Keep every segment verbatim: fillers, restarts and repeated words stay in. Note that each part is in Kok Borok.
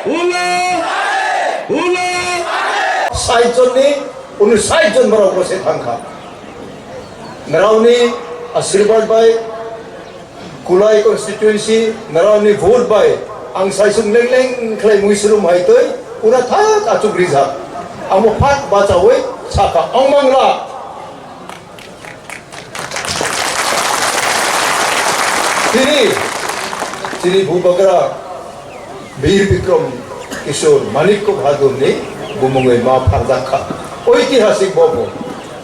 Hula! Hula! Sait jonni, uni sait jon borok bo se thangkha. Nrao ni asirwad bai Kulai constituency, nrao ni vote bai ang saisung leng leng khlai mui srum hai twi pura thak achuk rijak. Amo phak bachawi sakha, ong mangla. Tini, tini Bubagra Bir Bikram Kishore Manikya Bahadur ni bumungwi ma pharjak kha. Oitihasik bobo.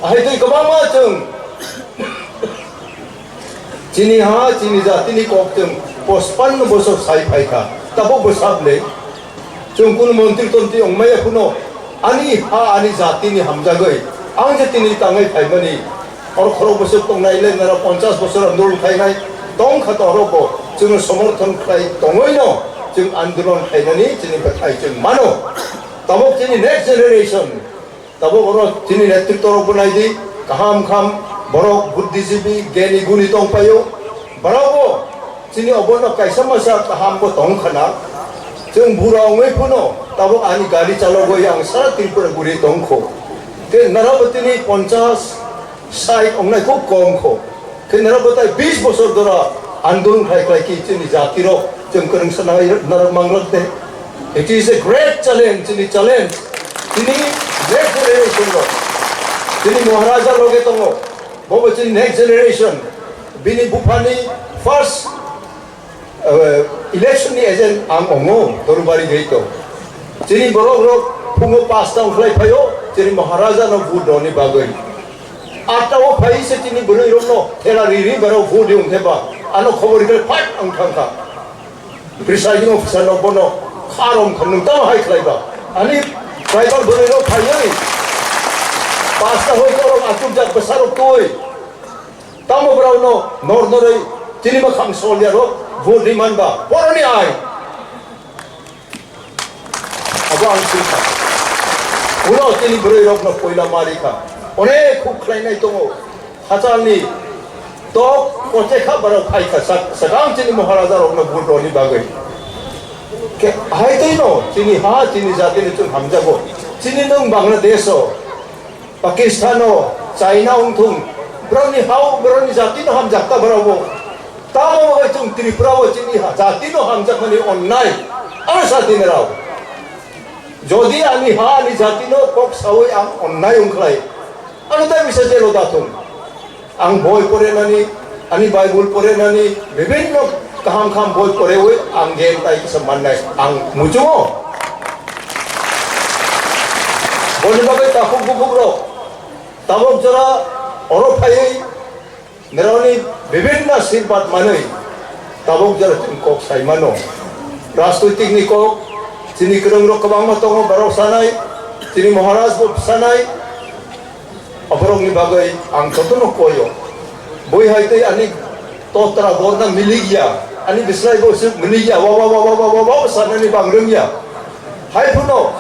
Ahai twi kwbangma chwng chini ha, chini jatini kok chwng pochpanno bosor sai phai kha. Tabuk bo sable. Chwng kunu montri tontri ongmaya phano ani ha, ani jatini hamjagwi ang je tini tangwi phaimani, oro khorok bosor tongnai le nara ponchas bosor andolon khainai tong kha, to oro bo chwngno somorthon khlai tongwi no chwng andolon khainani chini bwthai chwng mano. Tabuk chini next generation, tabuk oro chini netritw rok bo nai di, kaham kham borok buddhijibi geni guni tong paio. Borok bo chini obono kaisa masa kaham bo tong khana. Chwng bura ongwi phano tabuk ani gari chalogwi ang sara Tripura guri tong kho. Te nara bo tini ponchas, sait ongnai khub kom kho. Khe nara bo tai bis bosor dora andolon khai khai ki chini jati rok chwng kwrwngsa nai nara manglak de. It is a great challenge, chini challenge. Chini next generation rok. Chini Maharaja loge tongo. Bobo chini next generation. Bini buphani first, eh, election ni agent ang ongo, Dorubari gate o. Chini borok rok phungo pasta ongkhlai phaio, chini Maharaja no vote roni bagwi. Atta o phai se chini bwrwi rok no thela ri ri baro vote di ongkhe ba. Ano khobor khe phat ang thangkha. Presiding officer no bono kharom kha nwng tamo hai khlai ba. Ani tribal bwrwi rok phaiwi pasta hoi borok achuk jak bwsa rok twi. Tamo borok no nor norwi chini makhang soldier rok vote di man ba. Boroni ai. Abo ang singkha. Ulo chini bwrwi rok no poila mari kha. Onek khuk khlai nai tongo. Hachal ni tok koche kha borok phai kha sak-, sakang chini Maharaja rok no vote roni bagwi. Ke hai tei no chini ha chini jati ni chwng hamjago. Chini nwng Bangladesh o, Pakistan o, China wng thung, borok ni ha o borok ni jati no hamjak ta borok bo. Tamo bai chwng Tripura o chini ha jati no hamjak mani onnai. Ano sa tini rao. Jodi ani ha ani jati no kok sawi ang onnai wng khlai. Ano tai bisa jelo da thung. Ang boi porenani, ani Bible porenani, bibinno kaham kaham boi porewi ang gen tai kisa mannai ang muchungo. Boni bagwi takhuk bukhuk rok tabok jora oro phaiwi nironi bibinno asirwad manwi tabok jora chwng kok sai mano. Rajnoitik ni kok chini kwrwng rok kwbangma tongo, borok sanai, chini Maharaj bo sanai. Aborokni bagwi ang jotono koio. Bui hai tei ani totra gorna miligya, ani bisrai bo suk miligya, wa, wa, wa, sanani bang rwngya. Hai phano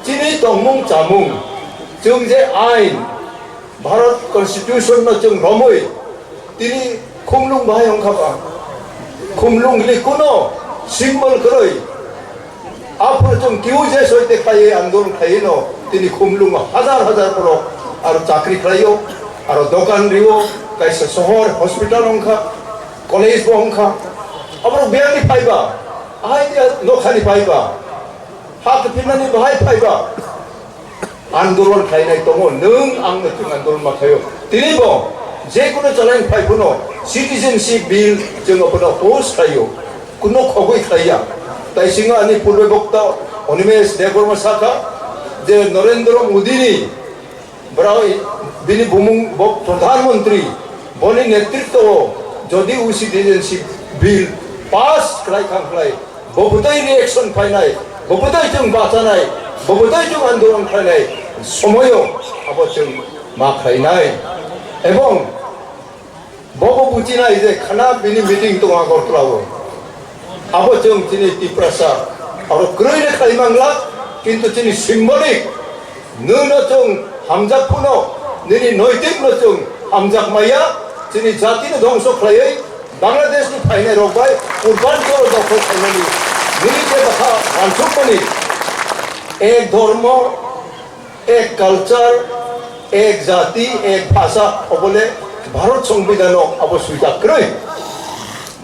chini tongmung chamung, chwng je ain, Bharat Constitution no chwng romwi, tini khumlung bahai wngkha ba. Khumlung hili kuno symbol kwrwi. Aphuru chwng kiui je soite khlaiwi andolon khlaiwi no tini khumlungo hajar hajar borok aro chakri khlaio, aro dokan rio, kaisa sohor, hospital wngkha, college bo wngkha. Aborok biyangni phaiba, ahai nokhani phaiba, ha kiphilnani bahai phaiba. Andolon khlainai tongo, nwng ang no chwng andolon ma khlaio. Tini bo je kono challenge phai phano citizenship bill chwng abono oppose khlaio, kuno khogwi khlaiya. Tai singo ani purbe bokta Animesh Debbarma sakha je Narendra Modi ni borok bini bumung bo Pradhan Mantri, boni netritwo o jodi o citizenship bill pass khlai kha khlai, bo bwtwi reaction phainai, bo bwtwi chwng bachanai, bo bwtwi chwng andolon khlainai somoio abo chwng ma khlainai. Ebong bo bo buchinai je khana bini meeting tongo Agartala o. Abo chwng chini Tiprasa aro kwrwi le khlai mangla, kintu chini symbolic nwng no chwng hamjak phano, nini noitik no chwng hamjak maya, chini jati no dhongso khlaiwi Bangladesh ni phainai rok bai Purbanchal o dokhol khainani Nini je bwkha wansukmani, ek dhormo, ek culture, ek jati, ek bhasha, obole Bharat Songbidan no abo swijak kwrwi.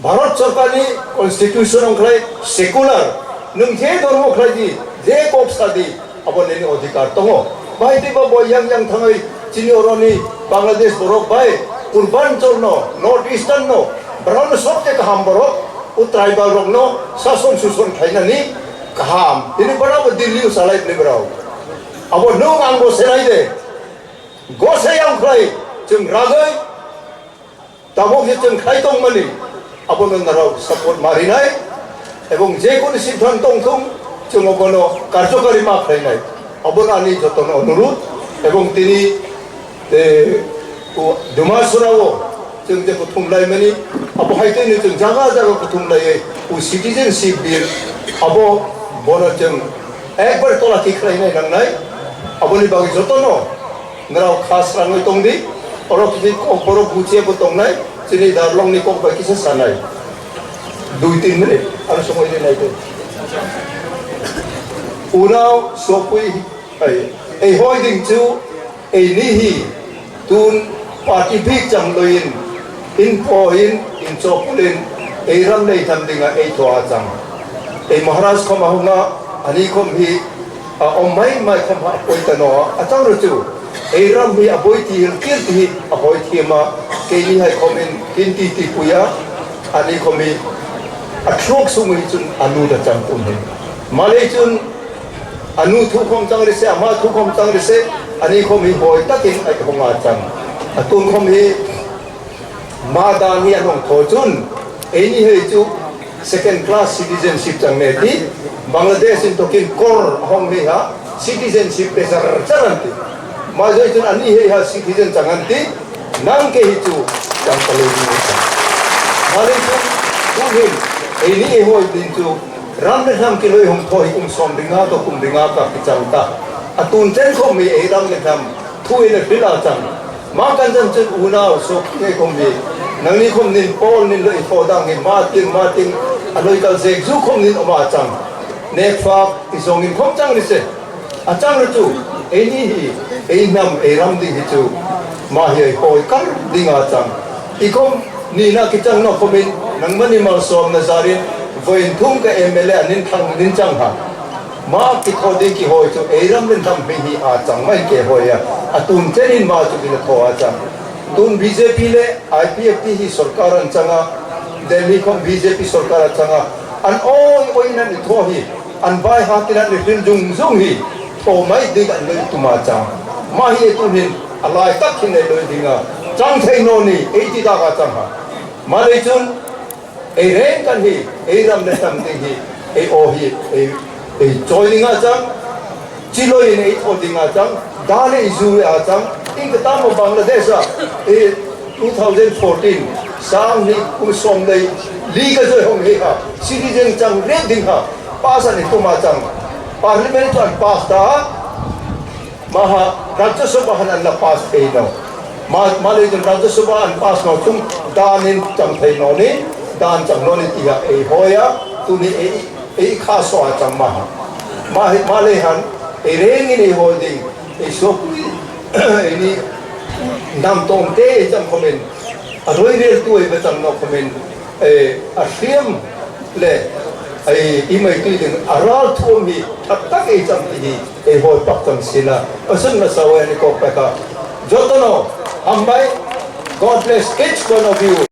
Bharat Sorkar ni constitution wngkhlai secular, nwng je dhormo khlai di, je kok sa di, abo nini odhikar tongo. Bahai tei ba bo yang yang thangwi chini oroni Bangladesh borok bai Purbanchal no, North Eastern no, borok no sobse kaham borok, o tribal rok no sason suson khlainani kaham. Tini borok bo Delhi o salai bini borok. Abo nwng ang bo senai de. Gosai ang khlai chwng ragwi tabuk je chwng khai tongmani, abono norok support marinai, ebong je kono siddhant tongthung, chwng abono karjokari ma khlainai. Abono ani jotono onurudh, ebong tini, eh, o Dumasura o chwng je kuthum laimani, abo hai tini chwng jaga jaga kuthum laiwi o citizenship bill abo bono chwng ekbar tola thik khlainai nangnai, aboni bagwi jotono norok kha srangwi tongdi, oro kisi kok borok buchiya bo tongnai, chini darlong ni kok bai kisa sanai. Dui tin minute, aro somoi rinai tei. Unao sopui, ai, ei hoi ding chu, ei nihi, tun party bik chang loin, in po in, in chopulin, ei ram nei tham dinga ei thoa chang. Ei Maharaj khoma hunga, ani khom hi, a, om mai mai khom ha, poi ta no, a chang ro chu. Ei ram hi a boi ti hil kir ti hi, a hoi ti ma, ke ni hai khom in, kin ti ti puya, ani khom hi, a thlok sung hi chun, anu da chang kun hi. Malei chun, anu thu khom chang ri se, ama thu khom chang ri se, ani khom hi hoi ta kin ai khom a chang. A tun khom hi, Ma dan hi anong tho chun, eini hei chu second class citizenship chang ne ti, Bangladesh in tokin kor hong hei ha citizenship pe char char an ti. Ma joi chun ani hei ha citizen chang an ti, nang ke hi chu chang palei ni sa. Mali chu, tu hin, eini hei hoi din chu, ram ne ham ki loi hong tho hi kum som dinga to kum dinga ka ki chang ta. Atun chen khom mi ei ram ne ham, thu ina pila chang. Ma kanjan chun unau sok nge khom ni. Nangni khom nin Paul nin lo i pho dang ni ma tin ma tin. Aloi kal jek ju khom nin oma chang. Nek fa i song in khom chang ni se. A chang ri chu. Ei ni hi. Ei nam ei ram ding hi chu. Ma hi ei poi kar ding a chang. I khom ni na ki chang no khom in. Nang mani mal som na zarin. Voin thung ka M L A nin thang nin chang ha. Ma ki tho ding ki hoi chu ei ram len tham hei hi a chang mai ke hoi a. A tun chen in ma chu ki na tho a chang. Tun B J P le I P F T hi sorkar an chang a. Delhi khom B J P sorkar an chang a. An oi oi na ni tho hi. An bai ha ti na ni hril jung jung hi. Tho mai ding an loi tu ma chang. Ma hi e tun hin a lai tak hin e loi ding a. Chang thei no ni ei ti da ka chang ha. Ma lei chun Ei reng kan hi, ei ram le tam ding hi, ei o hi, ei, ei choi ding a chang, chiloi in ei tho ding a chang, dan ei zu a chang, in ka tam Bangladesh a, ei two thousand fourteen, sang ni ku som dei, li ka joi hong hei ha, citizen chang red ding ha, pass an ei tum a chang, parliament chuan pass ta, Maha Rajya Sabha han an la pass thei no. Ma, ma le jin Rajya Sabha an pass no chung dan in chang thei no ni, dan chang no ni ti ha ei hoya, tu ni ei, ei kha so a chang maha. Ma, ma le han, ei reng in ei hoi ding, ei so pui, ei ni nam tong te ei chang khomen, a roi rel tu ei ba chang no khomen, eh, a hriam le, ai, i mai tui ding, a ral thuam hi, thak tak ei cham ti hi, ei hoi pak cham sila, a sun na sa wai ni kok peka. Jotono, hambai, God bless each one of you.